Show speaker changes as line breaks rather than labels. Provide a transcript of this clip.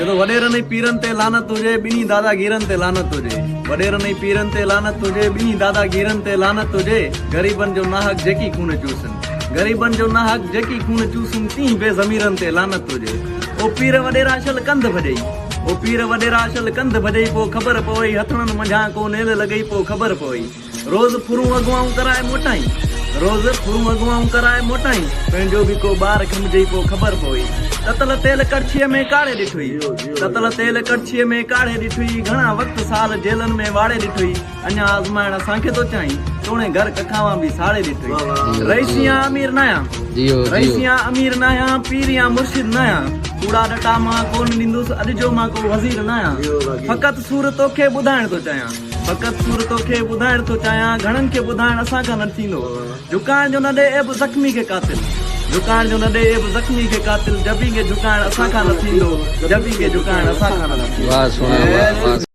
چئي ٿو وڏيرن ۽ پيرن تي لعنت هجي ٻنهي داداگيرن تي لعنت هجي وڏيرن ۽ پيرن تي لعنت هجي ٻنهي داداگيرن تي لعنت هجي غريبن جو ناحق جيڪي خون چوسن غريبن جو ناحق جيڪي خون چوسن تينهن بي ضميرن تي لعنت هجي او پير وڏيرا شل ڪنڌ ڀڄئي او پير وڏيرا شل ڪنڌ ڀڄئي پو خبر پوئي هٿڙن منجهان ڪو نيل لڳئي پو خبر پوئي روز ڦرون اغوائون ڪرائي موٽائين روز ڦرون اغوائون ڪرائي موٽائين پنهنجو به ڪو ٻار کنڀجئي پو خبر پوئي تتل تيل ڪڙڇيء ۾ ڪاڙهي ڏٺوئي تتل تيل ڪڙڇيء ۾ ڪاڙهي ڏٺوئي گهڻا وقت سال جيلن ۾ واڙي ڏٺوئي اڃا آزمائڻ اسان کي ٿو چاهين توڻي گهر ڪکاوان به ساڙي ڏٺوئي رئيس يا امير ناهيان رئيس يا امير ناهيان پير يا مرشد ناهيان ڪوڙا ڏٽا مان ڪونه ڏيندس اڄ جو مان ڪو وزير ناهيان فقط سور توکي ٻڌائڻ ٿو چاهيان فقط سور توکي ٻڌائڻ ٿو چاهيان گهڻن کي ٻڌائڻ اسان کان نه ٿيندو جهڪائڻ جو نه ڏي عيب زخمي کي قاتل جهڪائڻ جو نه ڏي عيب زخمي کي قاتل جبين کي جهڪائڻ اسان کان نه ٿيندو جبين کي جهڪائڻ اسان کان نه ٿيندو.
واھ سهڻا واھ واھ.